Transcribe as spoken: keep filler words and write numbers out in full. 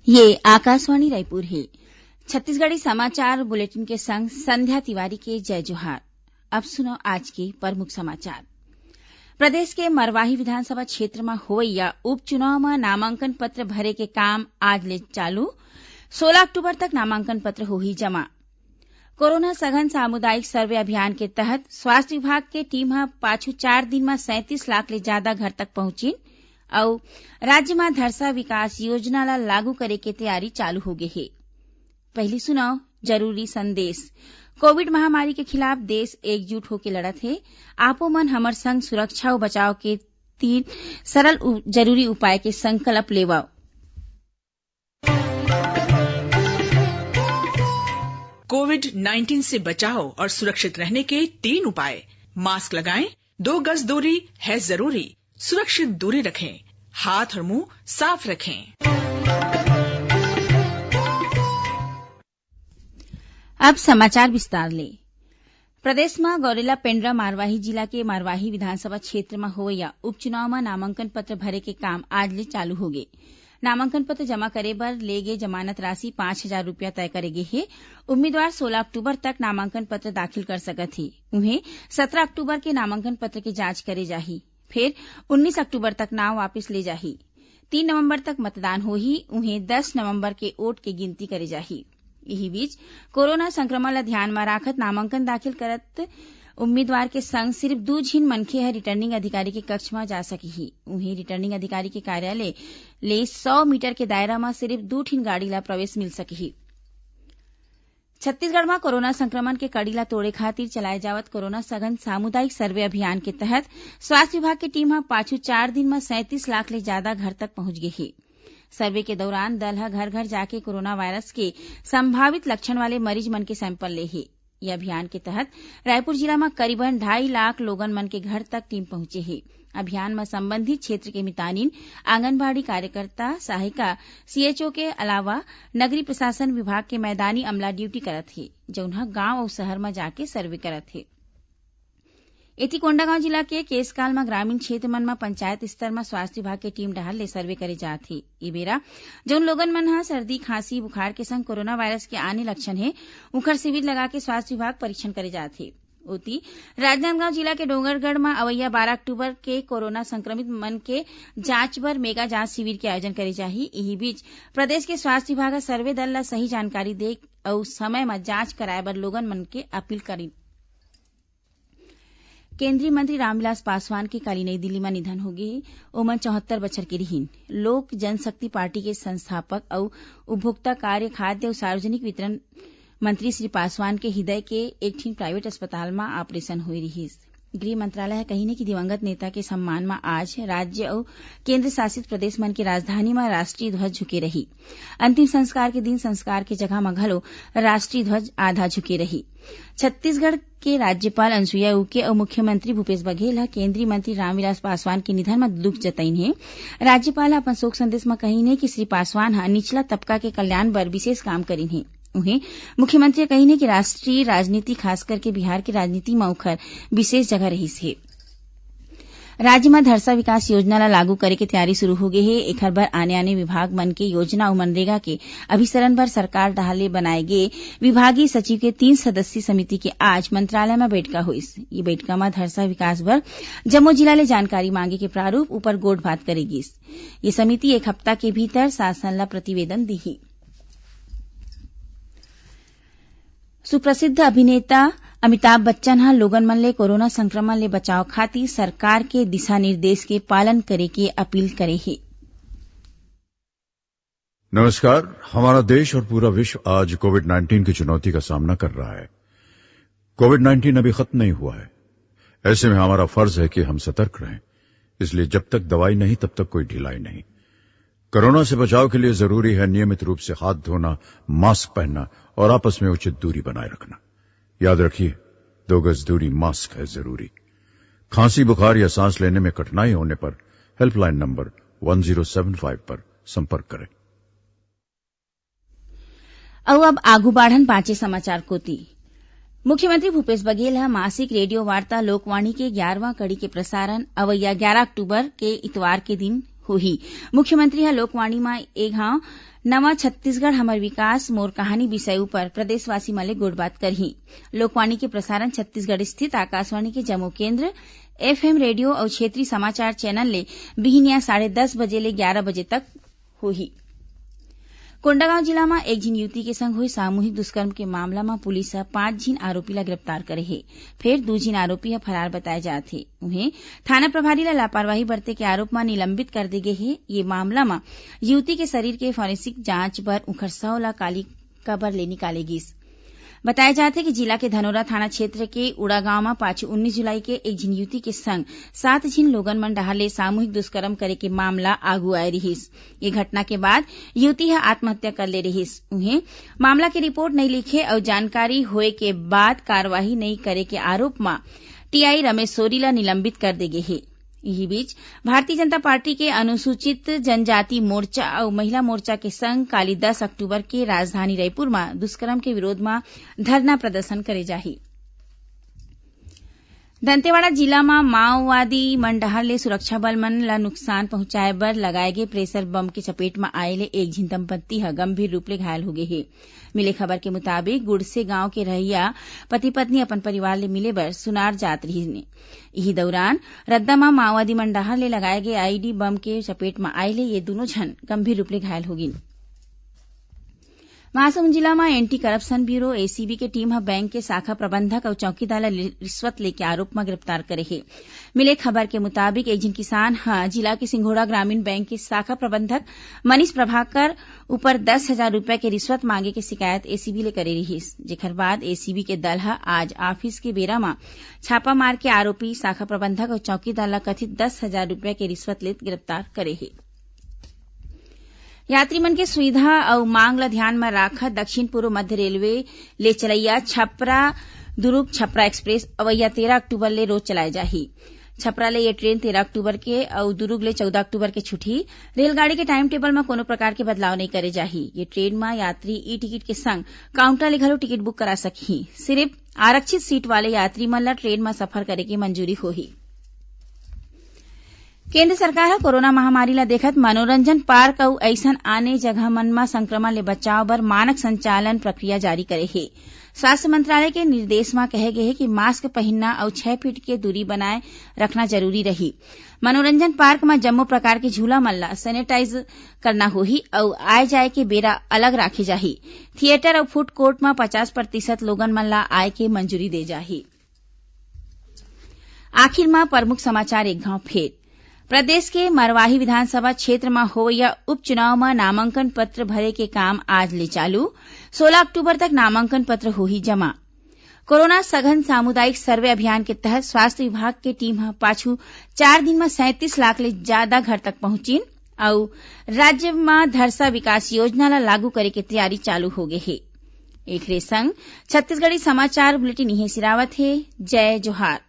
ये आकाशवाणी रायपुर हे। छत्तीसगढ़ी समाचार बुलेटिन के संग संध्या तिवारी के जय जोहार। अब सुनव आज के प्रमुख समाचार। प्रदेश के मरवाही विधानसभा क्षेत्र म होवइया उपचुनाव म नामांकन पत्र भरे के काम आज ले चालू। सोलह अक्टूबर तक नामांकन पत्र होही जमा। कोरोना सघन सामुदायिक सर्वे अभियान के तहत स्वास्थ्य विभाग के टीम ह पाछू चार दिन म सैंतीस लाख ले जादा घर तक पहुंचिन अउ राज्य म धरसा विकास योजना ल लागू करे के तैयारी चालू हो गे हे। पहिली सुनव जरूरी संदेश। कोविड महामारी के खिलाफ देश एकजुट होके लड़त हे। आपो मन हमर संग सुरक्षा अउ बचाव के तीन सरल उ-, जरूरी उपाय के संकल्प लेवव। कोविड नाइन्टीन से बचाव और सुरक्षित रहने के तीन उपाय। मास्क लगाएं, दो गज दूरी है जरूरी, सुरक्षित दूरी रखें, हाथ और मुंह साफ रखें। अब समाचार विस्तार ले। प्रदेश म गौरेला पेंड्रा मरवाही जिला के मरवाही विधानसभा क्षेत्र म होवइया उपचुनाव म नामांकन पत्र भरे के काम आज ले चालू होगे। नामांकन पत्र जमा करे बर ले गे जमानत राशि पाँच हजार रुपया तय करे गे हे। उम्मीदवार सोलह अक्टूबर तक नामांकन पत्र दाखिल कर सकत हे। उहें, सत्रह अक्टूबर के नामांकन पत्र के जांच करे जाही, फेर उन्नीस अक्टूबर तक नाव वापस ले जाही। तीन नवंबर तक मतदान होही, उहें, दस नवंबर के वोट के गिनती करे जाही। इही बीच, कोरोना संक्रमण ल ध्यान म राखत नामांकन दाखिल करत उम्मीदवार के संग सिर्फ दू झिन मनखे ह रिटर्निंग अधिकारी के कक्ष म जा सकही। उहें, रिटर्निंग अधिकारी के कार्यालय ले सौ मीटर के दायरा म सिर्फ दू ठिन गाड़ी ल प्रवेश मिल सकही। छत्तीसगढ़ म कोरोना संक्रमण के कड़ी ल तोड़े खातिर चलाए जावत कोरोना सघन सामुदायिक सर्वे अभियान के तहत स्वास्थ्य विभाग के टीम ह पाछू चार दिन म सैंतीस लाख ले जादा घर तक पहुंच गे हे। सर्वे के दौरान दल ह घर-घर जाके कोरोना वायरस के संभावित लक्षण वाले मरीज मन के सैंपल ले हे। ये अभियान के तहत रायपुर जिला म करीबन ढाई लाख लोगन मन के घर तक टीम पहुंचे हे। अभियान म संबंधित क्षेत्र के मितानिन, आंगनबाड़ी कार्यकर्ता, सहायिका, सीएचओ के अलावा नगरीय प्रशासन विभाग के मैदानी अमला ड्यूटी करत हे, जउन ह गांव अउ शहर म जाके सर्वे करत हे। एती कोंडागांव जिला के केसकाल म ग्रामीण क्षेत्र मन म पंचायत स्तर म स्वास्थ्य विभाग के टीम डहार ले सर्वे करे जात हे। ए बेरा जउन लोगन मन ह सर्दी, खांसी, बुखार के संग कोरोना वायरस के आने लक्षण हे, उंखर शिविर लगा के स्वास्थ्य विभाग परीक्षण करे जात हे। ओती, राजनांदगांव जिला के डोंगरगढ़ म अवइया बारह अक्टूबर के कोरोना संक्रमित मन के जांच बर मेगा जांच शिविर के आयोजन करे जाही। इही बीच, प्रदेश के स्वास्थ्य विभाग ह सर्वे दल ल सही जानकारी दे अउ समय म जांच कराए बर लोगन मन के अपील करिन। केंद्रीय मंत्री रामविलास पासवान के काली नई दिल्ली म निधन हो गे। ओमन चौहत्तर बछर के रिहिन। लोक जनशक्ति पार्टी के संस्थापक अउ उपभोक्ता कार्य, खाद्य अउ सार्वजनिक वितरण मंत्री श्री पासवान के हृदय के एक ठिन प्राइवेट अस्पताल म ऑपरेशन होए रिहिस। गृह मंत्रालय ह कहिन हे कि दिवंगत नेता के सम्मान म आज राज्य अउ केंद्र शासित प्रदेश मन के राजधानी म राष्ट्रीय ध्वज झुके रही। अंतिम संस्कार के दिन संस्कार के जगह म घलो राष्ट्रीय ध्वज आधा झुके रही। छत्तीसगढ़ के राज्यपाल अनुसुईया उइके अउ मुख्यमंत्री भूपेश बघेल ह केंद्रीय मंत्री रामविलास पासवान के निधन म दुख जतइन हे। राज्यपाल ह अपन शोक संदेश म कहिन हे कि श्री पासवान ह निचला तबका के कल्याण बर विशेष काम करिन हे। उहें, मुख्यमंत्री ह कहिन हे कि राष्ट्रीय राजनीति, खास करके बिहार के राजनीति म ओखर विशेष जगह रहिस हे। राज्य म धरसा विकास योजना ल लागू करे के तैयारी शुरू हो गे हे। एखर बर आने-आने विभाग मन के योजना अउ मनरेगा के अभिसरण बर सरकार डहार ले बनाए गे विभागीय सचिव के तीन सदस्यीय समिति के आज मंत्रालय म बैठका होइस। ये बैठका म धरसा विकास बर जम्मो जिला ले जानकारी मांगे के प्रारूप ऊपर गोठ-बात करे गिस। ये समिति एक हफ्ता के भीतर शासन ल प्रतिवेदन दिही। सुप्रसिद्ध अभिनेता अमिताभ बच्चन ह लोगन मन ले कोरोना संक्रमण ले बचाव खातिर सरकार के दिशा निर्देश के पालन करे के अपील करे हे। नमस्कार। हमारा देश और पूरा विश्व आज कोविड नाइन्टीन की चुनौती का सामना कर रहा है। कोविड नाइन्टीन अभी खत्म नहीं हुआ है। ऐसे में हमारा फर्ज है कि हम सतर्क रहें। इसलिए जब तक दवाई नहीं, तब तक कोई ढिलाई नहीं। कोरोना से बचाव के लिए जरूरी है नियमित रूप से हाथ धोना, मास्क पहनना और आपस में उचित दूरी बनाए रखना। याद रखिए, दो गज दूरी, मास्क है जरूरी। खांसी, बुखार या सांस लेने में कठिनाई होने पर हेल्पलाइन नंबर वन ज़ीरो सेवन फ़ाइव पर संपर्क करें। अउ अब आगू बाढ़न बांचे समाचार कोति। मुख्यमंत्री भूपेश बघेल ह मासिक रेडियो वार्ता लोकवाणी के ग्यारहवां कड़ी के प्रसारण अवइया ग्यारह अक्टूबर के इतवार के दिन होही। मुख्यमंत्री ह लोकवाणी म ए घांव नवा छत्तीसगढ़ हमर विकास मोर कहानी विषय ऊपर प्रदेशवासी मन ले गोठबात करही। लोकवाणी के प्रसारण छत्तीसगढ़ स्थित आकाशवाणी के जम्मो केंद्र, एफएम रेडियो अउ क्षेत्रीय समाचार चैनल ले बिहिनिया साढ़े दस बजे ले ग्यारह बजे तक होही। कोंडागांव जिला म एक झिन युवती के संग होए सामूहिक दुष्कर्म के मामला म पुलिस ह पांच झिन आरोपी ला गिरफ्तार करे हे, फेर दू झिन आरोपी ह फरार बताए जात हे। उहें, थाना प्रभारी ला लापरवाही बरते के आरोप म निलंबित कर दे गे हे। ये मामला म युवती के शरीर के फॉरेंसिक जांच बर उंखर शव ला काली कबर ले निकाले गिस। बताया जात हे कि जिला के धनोरा थाना क्षेत्र के उड़ा गांव म पाछू उन्नीस जुलाई के एक झिन युवती के संग सात झिन लोगन मन डहार ले सामूहिक दुष्कर्म करे के मामला आगू आए रिहिस। ये घटना के बाद युवती ह आत्महत्या कर ले रिहिस। उहें, मामला के रिपोर्ट नइ लिखे अउ जानकारी होए के बाद कार्रवाई नइ करे के आरोप म टीआई रमेश सोरी ला निलंबित कर दे गे हे। इही बीच, भारतीय जनता पार्टी के अनुसूचित जनजाति मोर्चा अउ महिला मोर्चा के संग काली दस अक्टूबर के राजधानी रायपुर म दुष्कर्म के विरोध म धरना प्रदर्शन करे जाही। दंतेवाड़ा जिला म माओवादी मन डहार ले सुरक्षा बल मन ल नुकसान पहुंचाए बर लगाए गे प्रेशर बम के चपेट म आए ले एक झिन दंपत्ति ह गंभीर रूप ले घायल हो गे हे। मिले खबर के मुताबिक, गुड़से गांव के रहइया पति-पत्नी अपन परिवार ले मिले बर सुनार जात रिहिन। इही दौरान रद्दा म माओवादी मन डहार ले लगाए गे आईडी बम के चपेट म आए ले ये दूनों झन गंभीर रूप ले घायल हो गिन। महासमुंद जिला म एंटी करप्शन ब्यूरो, एसीबी, के टीम ह बैंक के शाखा प्रबंधक अउ चौकीदार ल रिश्वत लेके आरोप म गिरफ्तार करे हे। मिले खबर के मुताबिक, एक झिन किसान ह जिला के सिंघोड़ा ग्रामीण बैंक के शाखा प्रबंधक मनीष प्रभाकर ऊपर दस हजार रुपया के रिश्वत मांगे के शिकायत एसीबी ले करे रिहिस, जेखर बाद एसीबी के दल ह आज ऑफिस के बेरा म छापा मार के आरोपी शाखा प्रबंधक अउ चौकीदार ल कथित दस हजार रुपया के रिश्वत लेत गिरफ्तार करे हे। यात्री मन के सुविधा अउ मांग ल ध्यान म राखत दक्षिण पूर्व मध्य रेलवे ले चलइया छपरा दुर्ग छपरा एक्सप्रेस अवइया तेरह अक्टूबर ले रोज चलाए जाही। छपरा ले ये ट्रेन तेरह अक्टूबर के अउ दुर्ग ले चौदह अक्टूबर के छुटही। रेलगाड़ी के टाइम टेबल म कोनो प्रकार के बदलाव नइ करे जाही। ये ट्रेन म यात्री ई टिकट के संग काउंटर ले घलो टिकट बुक करा सकही। सिर्फ आरक्षित सीट वाले यात्री मन ल ट्रेन म सफर करे के मंजूरी होही। केंद्र सरकार ह कोरोना महामारी ल देखत मनोरंजन पार्क अउ अइसन आने जगह मन म संक्रमण ले बचाव बर मानक संचालन प्रक्रिया जारी करे हे। स्वास्थ्य मंत्रालय के निर्देश म कहे गे हे कि मास्क पहिनना अउ छह फीट के दूरी बनाए रखना जरूरी रही। मनोरंजन पार्क म जम्मो प्रकार के झूला मन ल सैनिटाइज करना होही अउ आए जाए के बेरा अलग राखे जाही। थिएटर अउ फूड कोर्ट म पचास प्रतिशत लोगन मन ल आए के मंजूरी दे जाही। आखिर म प्रमुख समाचार एक घाव फेर। प्रदेश के मरवाही विधानसभा क्षेत्र म होवइया उपचुनाव म नामांकन पत्र भरे के काम आज ले चालू। सोलह अक्टूबर तक नामांकन पत्र होही जमा। कोरोना सघन सामुदायिक सर्वे अभियान के तहत स्वास्थ्य विभाग के टीम ह पाछू चार दिन म सैंतीस लाख ले जादा घर तक पहुंचिन अउ राज्य म धरसा विकास योजना ल लागू करे के तैयारी चालू हो गे हे। एखरे संग छत्तीसगढ़ी समाचार बुलेटिन इहें सिरावत हे। जय जोहार।